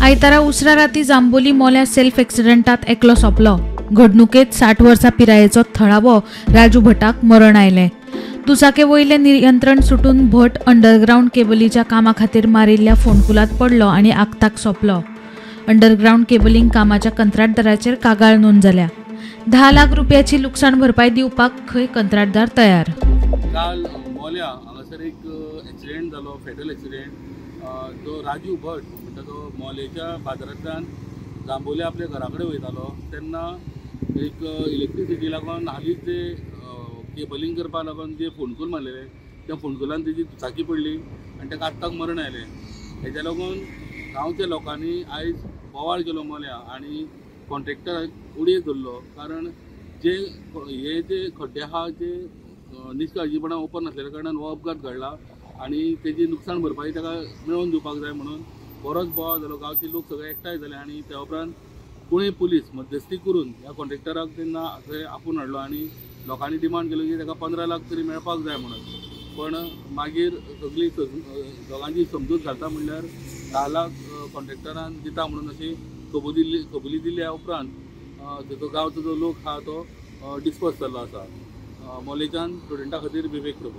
आयतारा उसरा राती जांबोली मोल्या सेल्फ एक्सिडंटात एकलो सोंपलो. घडणुकेत 60 वर्सां पिरायेचो थळावो राजू भटाक मरण आयलें. दुचाके वयलें नियंत्रण सुटून भट अंडरग्रावंड केबलीच्या कामा खातीर मारिल्ल्या फोंडकुलांत पडलो आनी आक्ताक सोंपलो. अंडरग्रावंड केबलिंग कामाच्या कंत्राटदाराचेर कागाळ नोंद जाल्या. 10 लाख रुपयाची लुकसाण भरपाय दिवपाक खंय कंत्राटदार तयार. काल मोल्या हांगासर एक एक्सिडेंट जालो, फेटल एक्सिडेंट. जो राजू भट म्हणटा तो मोलेच्या बाजारांतल्यान जांबोले आपल्या घरा कडेन वयतालो तेन्ना एक इलेक्ट्रिसिटी लागून हालींच जे केबलिंग करपाक लागून जे फोंडकूल मारलेले त्या फोंडकुलान तेजी दुचाकी पडली आनी ताका आत्ताक मरण आयलें. हेज्या लागून गांवच्या लोकांनी आयज बोवाळ केलो मोल्या आनी कॉन्ट्रेक्टराक उडयेक धरलो, कारण जे हे जे खड्डे आहा जे निश्काळजीपणान ओपन नासलेल्या कारणान हो अपघात घडला आनी तेजी नुकसाण भरपाई ताका मेळोवन दिवपाक जाय म्हणून बरोच बोवाळ जालो. गांवचे लोक सगळे एकठांय जाले आनी त्या उपरांत कुणें पुलीस मध्यस्थी करून ह्या कॉन्ट्रेक्टराक तेन्ना थंय आपोवन हाडलो आनी लोकांनी डिमांड केलो की ताका 15 लाख तरी मेळपाक जाय म्हणून. पण मागीर सगळी दोगांची समजूत घालता म्हणल्यार 10 लाख कॉन्ट्रेक्टरान दिता म्हणून अशी कबुली दिल्या उपरांत जो गांवचो जो लोक आहा तो डिस्पर्स जाल्लो आसा. मोलेच्यान स्टुडंटा खातीर विवेक प्रभू.